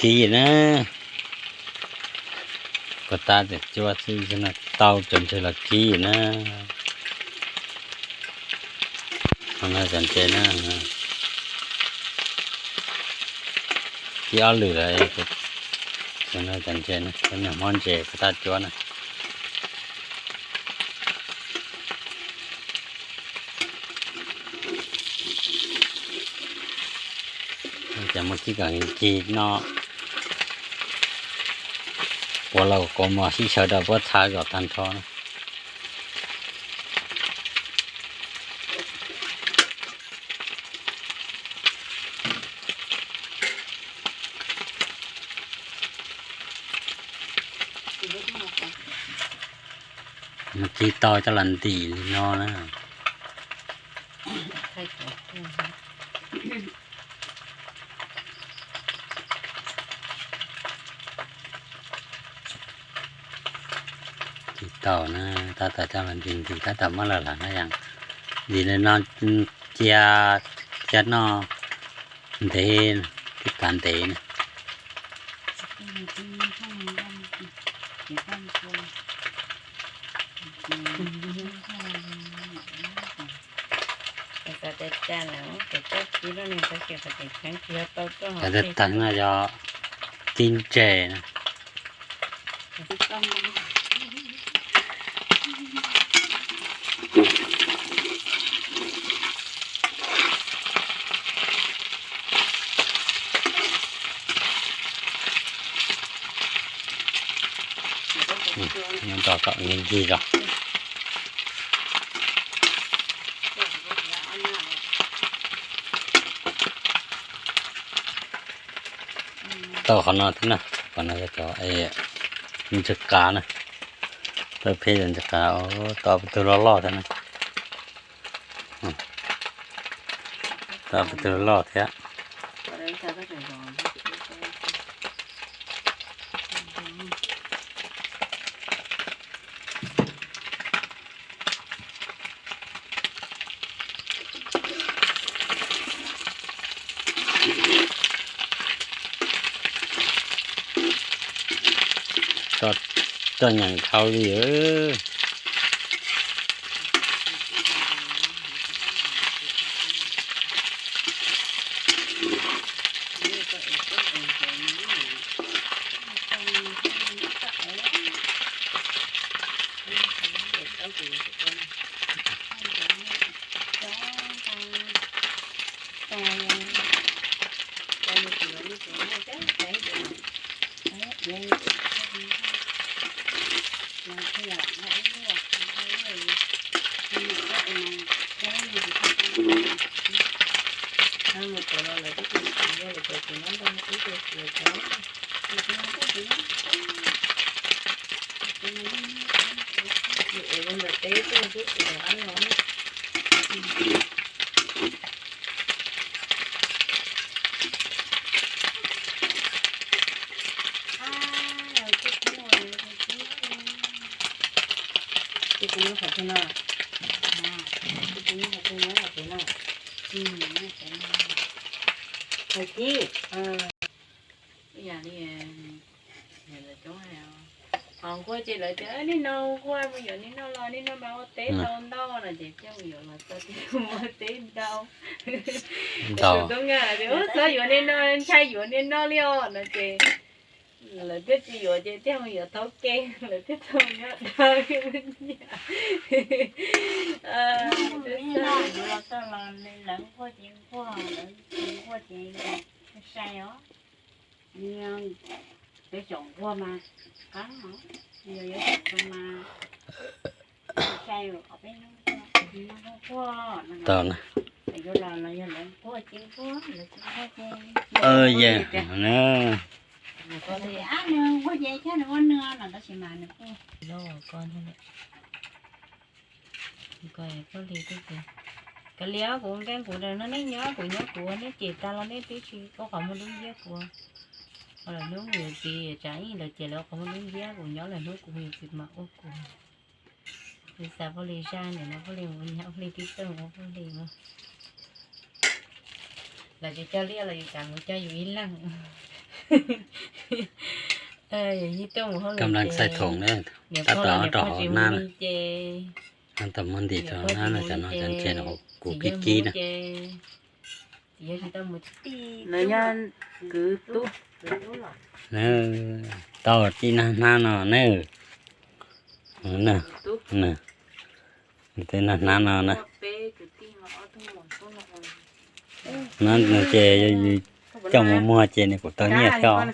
Kib na, puas tab tias cuab xwb no tau cov ntseg los kib na. Cov ntses na, kib ob lwm lawm, cov ntses, cov niag hmob ntses puas tab cuab na. Ces muab kib kom ncig no, quav los quav mos sib xyaw rau puab txha kom tag nrho na. Muab kib tau coj los ntim li no na. Kib tau na, tab tom coj los ntim ntim, tab tom muab los hlawv na yom. Ntim li no cia, cia noj ntev, tib kav ntev na. Cov teev no yog kib ntses na. Nyob rau kom ncig ncig zog. Tau qhov no thiab na, qhov no yog cov ntses qav na. Tau peb cov ntses qav, tau peb tug loj loj thiab na. Tau peb tug loj thiab. Coj nyeem dhau li. Ib yam li lawv coob hais, ho nquag ces lawv tias nej no nquag mus yuav nej no los nej no mas ua teb tau ntau no ces coj mus yuav los tau teb ntau. Tus tub nkeeg tias txhob yuav nej no, ntshai yuav nej no li os no ces lawv twb tsis yuav ces thiaj mus yuav thaub ke, lawv twb tau nyob dawb. Lawv nquag ces nquag, lawv tsis nquag ces sai os. Peb xyaum nquag mas qab, yog yuav xyaum nquag mas sai os, peb nquag, nquag, yuav los los yog lawv nquag ces nquag, lawv tsis nquag ces nquag ces thiaj nws ua nws no tab sis mas nws kuj ko thiab. Koj li, koj li kuv nkeeg kuv no nej nyob kuv nyob kuv, nej cem tas los nej twb tsis ua qhov muag dub nciab kuv. Ho lawv hnub mus yuav txiv tsam ib lawv cem lawv ua qhov muag dub nciab kuv nyob lawm hnub kuv mus yuav txiv mas ua kuv. Yus xav Paj Lis zaj nim no Paj Lis mus nyob Paj Lis tib tug ua Paj Lis mas lawv tsis coj liaj los yus tsam mus coj yus ib leeg. Kam laj xaij thoom na, tab tom rau hauv hnab na. Tab tom muab ntim rau hnab na, cov no cov ntshe no kuv kib kib na. Tau tib nag hnab no na. Tib nag hnab no na. No ces yus coj mus muag ces nws kuj tau nyiaj thiab os.